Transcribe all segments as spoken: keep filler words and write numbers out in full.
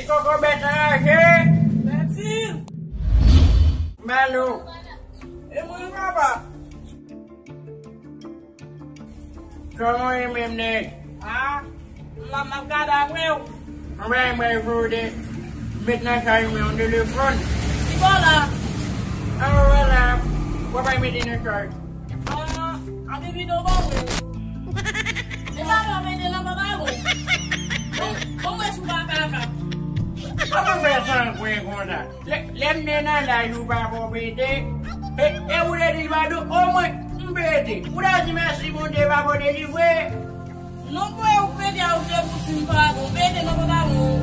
Kòkòbèt anraje. Bèti. Malo. E mwen, papa. Kòman w ye menm, nèg? Ah, m la, m ap gade apre w. Mwen, mwen, mwen, mwen, met nan kay mwen yon telefòn. Ki bò la? An, wè la. W ap al mete nan kay. Ah, a bebe non ba mwen. Ou pa pa mete nan pantalon. Bon, bon, mwen sou pa kaka. Kòman fè san kwen konsa? Lè, lè m te nan laj ou pa fè w pete, e, e ou te di padon, omwen m pete. Ou ta di mèsi Bondye papa w delivre. Non, mwen ou pete a ou te pou di m padon, pete nan pantalon.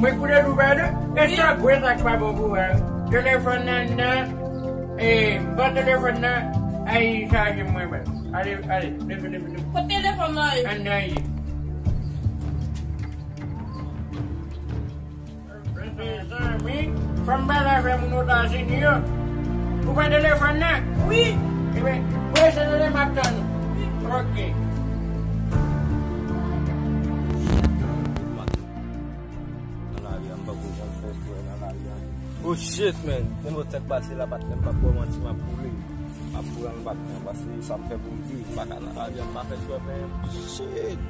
Mwen pou te di w padon, e sa gwe sa k pa bon pou wè. Telefòn nan nan, e, pran telefòn nan, ay chaje mwen bal. Ale, ale, leve, leve, leve. Kot telefòn nan ye? Anndan ye. Mezanmi, fò m pale avè moun Etazini yo. Ou pran telefòn nan? Wi. Ebyen, voye se tande m ap tann ou. Wi. Ok. Nan lari a, m pa konn sa m fè frè nan lari a. Oh shit, man. Nenpòt sa k pase la, patnè, m p ap ba w manti, m ap boule. M ap pran patnè, paske sa m fè pou m viv, m pa ka nan lari a, m pa fè frè, man. Shit.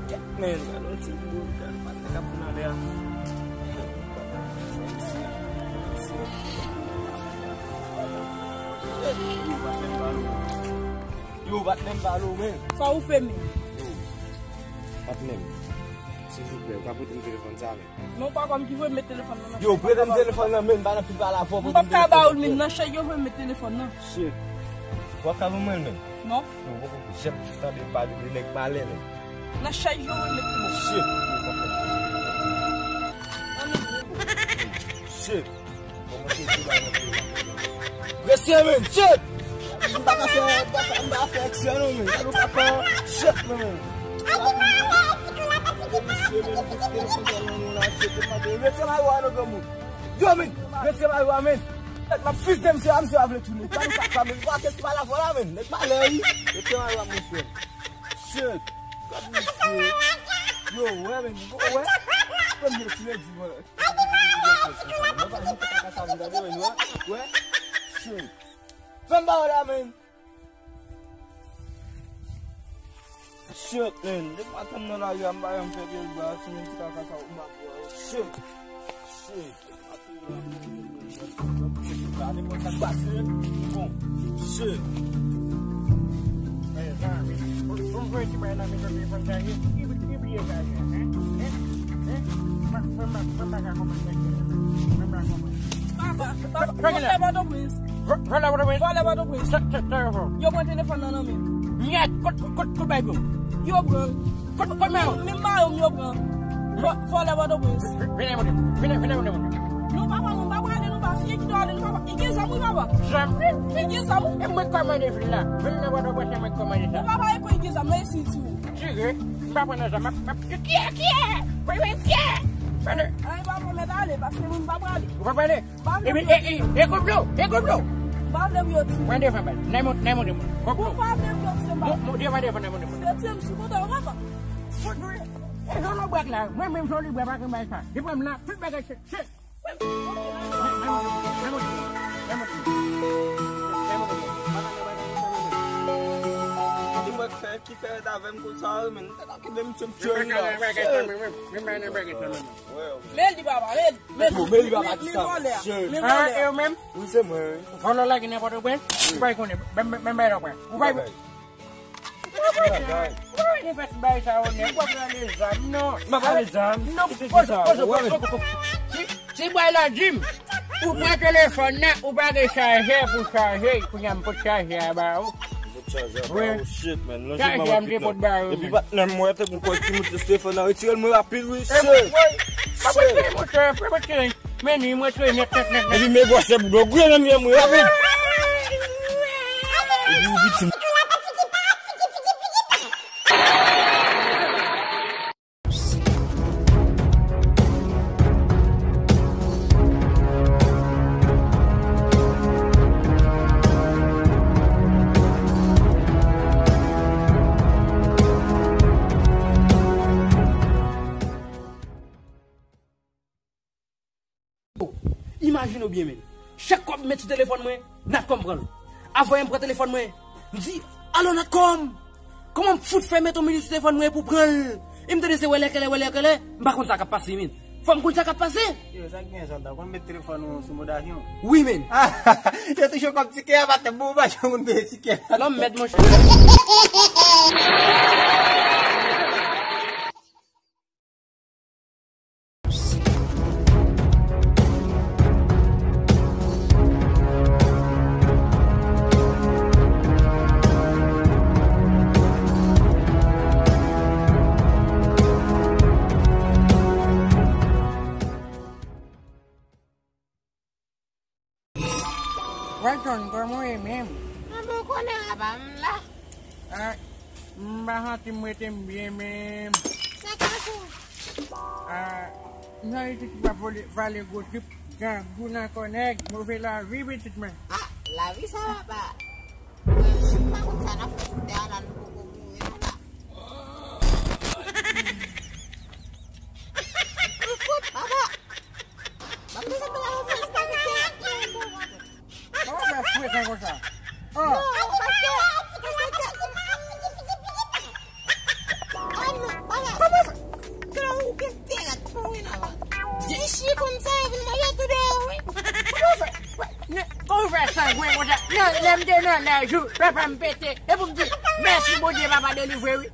Kèt, man, gade yon ti boul, gade patnè k ap vin anlè a. Yo, patnè m ba l ou. Yo, patnè m ba l ou, man. Sa ou fè, men? Yo, patnè m, silvouplè, ou ka prete m telefòn sa, man? Non, pa kòm ki vre met telefòn nan nan. Yo, prete m telefòn nan, men, m pa nan pil pale avè w, prete m telefòn nan. M p ap ka ba ou l, men, nan chay yo vre met telefòn nan. Shit. W ap ka ban mwen l, men? Non. Yo, w poko janm tande pale de nèg malè, men. Nan chay yo vre met telefòn. Shit. Shit. Kòman se ti bagay nan peyi la? Mesye, men, shit! M pa ka fè, m pa ka, m pa ka fè eksè non, men. Gade w papa, shit, men. Mesye, men, m te kite l konsa nan nou la, shit, m pa te retire mayo a non, granmoun. Yo, men, retire mayo a, men. M ap fize misye a, misye pa vle tounen. Gade w papa, men. Wa kèk pa la vwa la, men. Nèg malè, wi. Retire mayo a, monchè. Shit. Gade misye. Yo, wè, men. Wè. Fè m retire di, wè. Fè m ba w la, men. Shit, men. Depi maten m nan lari a, m pa janm fè pyès bra, si menm ti kaka sa ou m ap wè. Shit. Shit. Gade kòman sa k pase. Bon. Shit. Mezanmi, pou, pou m voye ti bagay nan mitan telefòn sa, ki, ki bliye chaje, hein? Hein? Hein? Mwen, mwen, mwen, mwen pa ka konprann sa k genyen, mwen. Mwen pa konprann. Papa, papa, vòlè Pòtoprens. Vò-, vòlè Pòtoprens? Vòlè Pòtoprens. Sa, sa, sa yo fè? Yo pran telefòn nan nan men. Myèt, kot, kot, kot, kot bay pou? Yo pran. Kot, kot mayo? Menm mayo m yo pran. Vò-, vòlè Pòtoprens. Vin, vin, vin, vin, vin, vin, vin. Non, papa, mwen pa prale, non, pa fye ki dwe ale, non, papa. I gen zam, wi, papa. Zam? I gen zam, wi. E mwen k kòmande vil la. Vin nan Pòtoprens, se mwen k kòmande sa. Non, papa, e kon i gen zam, nan isi tou. Tire, m pa pran nan zam, m ap, m ap, kiyè, kiyè? Mwen, mwen, kiyè? Pardon. Ay, papa, mèt ale, paske mwen pa prale. Ou pa prale? Epi, e, e, e konplo, e konplo. M pa vle pou yo tiye. Mwen devan bal. Nan monte, nan monte moun. Konplo. Ou pa vle pou yo tiye m. Mon, mon, devan, devan, nan monte moun. Se tiye m sou kote w, papa. Fout vre. E jan lòt bwat la. Mwen menm jan li bwè pa gen bay sa. Li pran m la, tout bagay se, se. Nan monte moun, nan monte moun, nan monte moun. Nan monte moun. Ki mwen k fè, ki fè rèd avè m konsa, men. Ki menm se m tye li la. Men li papa, men li. Men li papa ki sa. Men vòlè a. Wi, se mwen. Vòlè la ki nan Pòtoprens. Ou pa konnen. Men, men, men, men, ou pa. Ou pa fè bay sa, ou pa prale zam, non. M pa prale zam. Non, poze, poze, poze. Ti bway la di m, ou pran telefòn nan, ou pa gen chajè pou chaje, kounye a m pot chajè a ba ou. Pot chajè a ba ou, shit, man. Chajè a m te pot ba ou, epi patnè m, mwen, te pou kwè ki moute sou telefòn nan, retire l mwen rapid, wi, shit. Shit. Men ni mwen tou nèt, nèt, nèt, nèt. Epi men bwase boudo grenn nan mwen rapid. Epi ou viktim. Ou byen, men. Chak kòb m met sou telefòn mwen, Natcom pran l. Avan yè m pran telefòn mwen, m di, "Alo, Natcom! Kòman m fout fè met yon minit sou telefòn mwen pou pran l?" E m tande se wèlèkèlè, wèlèkèlè, m pa konn sa k ap pase, men. Fò m konn sa k ap pase. Yo, sa k gen, Santa? Ou konn met telefòn ou sou mod avyon? Wi, men. Yo touche w kòb tikè a, pa tèt bon, ou pa janm konn peye tikè a. Lòm mèd, monchè. Watson, kòman w ye menm? Mwen bon konnen apa m la. Ah, m pa santi m rete m byen menm. Sa k pase w? Ah, m santi tout pa vole, vale gwo trip, grangou nan kò nèg, move lavi pitit mwen. Ah, lavi sa papa. Mwen menm m pa konn sa n ap fè sou tè a la, nou poko mouri non la. Ou fout, papa. Ban m desann nan la, ou fout, ou pa kite. Kòman w fè frekan konsa? Oh. Non, paske, paske, ah non, papa. Kòman w fè? Kòman w fè? Kòman w gen tèt pou wè la, va? Chichi konn sa, yo vin manje tou deyò, wi. Kòman w fè? Wè, nè, kòman w fè sangwen konsa? Nan, lè m te nan laj ou, papa m pete. E pou m di, mèsi Bondye, papa delivre, wi.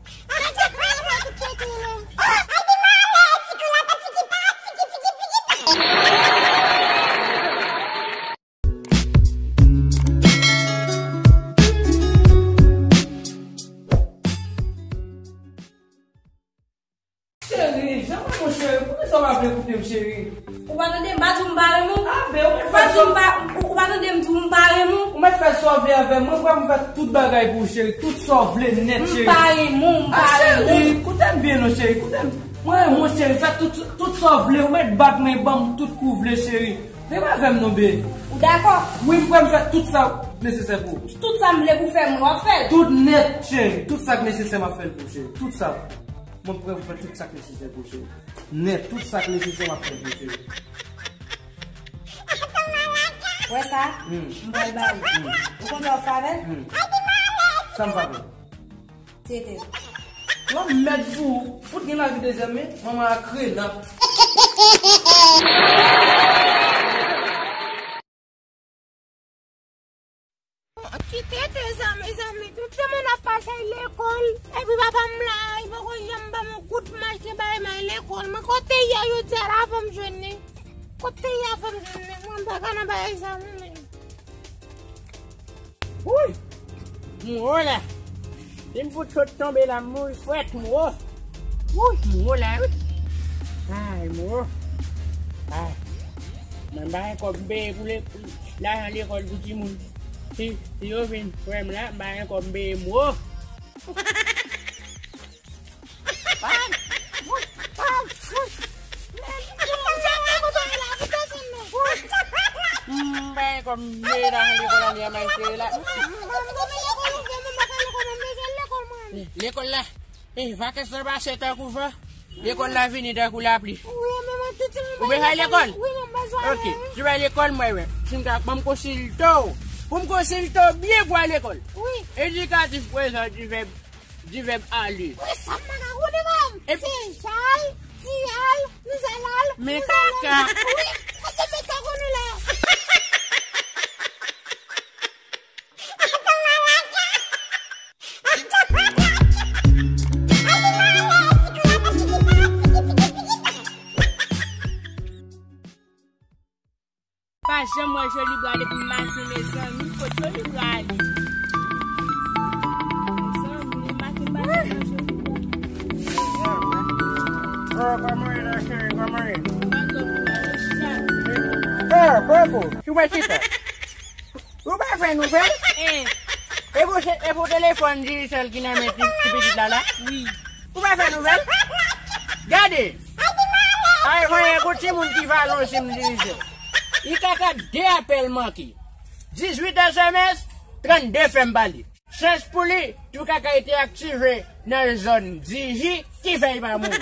Cheri, janm renmen w, cheri. Poukisa w pa vle koute m, cheri? Ou pa tande m pa di w m pa renmen w? Ah, ben, ou mèt fè sa w vle avè m. Ou pa tande m di w m pa renmen w? Ou mèt fè sa w vle avè m. Mwen, prè m fè tout bagay pou ou, cheri. Tout sa w vle nèt, cheri. M pa renmen w, m pa renmen w. Ah, cheri, koute m byen non, cheri. Koute m. Mwen renmen w, cheri. Fè tout, tout sa w vle. Ou mèt bat mwen, ban m tout kou w vle, cheri. Renmen avè m non, be. Ou dakò? Wi, m prè m fè tout sa nesesè pou ou. Tout sa m vle pou fè mwen, w ap fè l? Tout nèt, cheri. Tout sa k nesesè, m ap fè l pou ou, cheri. Tout sa. Mwen prè pou fè tout sa k nesesè pou ou, cheri. Nèt, tout sa k nesesè, m ap fè l pou ou, cheri. Wè sa? Hmm. M pral ba ou. Hmm. Ou konn sa w fè avè l? Hmm. Sa m fè avè l? Tete. Lòm mèd fou, fout gen lavi dezyèm, men manman a krenat. Ki tete sa, mezanmi? Tout semèn ap pase lekòl. Epi papa m la, li poko janm ban m yon kout mach, li bay may lekòl. Mwen kote y a jodi a la, fò m jwenn li. Kote y a, fò m jwenn li. Mwen pa ka nan bagay sa, non, men. Wouy! M wo la. Si m fout sot tonbe la, m mouri frèt, m wo. Wouy, m wo la, wi. Ay, m wo. Ay. Mwen m pa gen kòb m peye pou le, lajan lekòl pou timoun. Si, si yo vin wè m la, m pa gen kòb m peye, m wo. M pa gen kòb m peye lajan lekòl ane a, m al espere la. Lekòl la, eh, vakans lan pase tankou van. Lekòl la vini tankou lapli. Ou bezwen al lekòl? Ok, si w al lekòl, mwen wè. Si m ka, ban m konsilte w. Pou m konsilte w byen pou al lekòl. Edikatif prezan, divèb Divèb ale. Wi, sa m pa ka konnen, manm. Se jal, ti al, nou al al, men kaka. Wi, kote m met kaka nou la? Pa janm wè Jolibra depi maten, mezanmi. Kot Jolibra ale? Mezanmi, maten pa janm wè Jolibra. Oh, kòman ye la, cheri? Kòman ye? Mwen twò pi mal, chak. Oh, Bobo, sou mwen chita. Ou pa fè nouvèl? Eh. E pou se, e pou telefòn Digicel ki nan men ti, ti pitit la la? Wi. Ou pa fè nouvèl? Gade! Ay, mwen, yon timoun ki va lonje m Digicel. Li ka ka de apèl manke. Dizuit S M S, trannde fè m pale. Chans pou li, tou kaka ete aktive nan zòn Digi ki fè li pa mouri.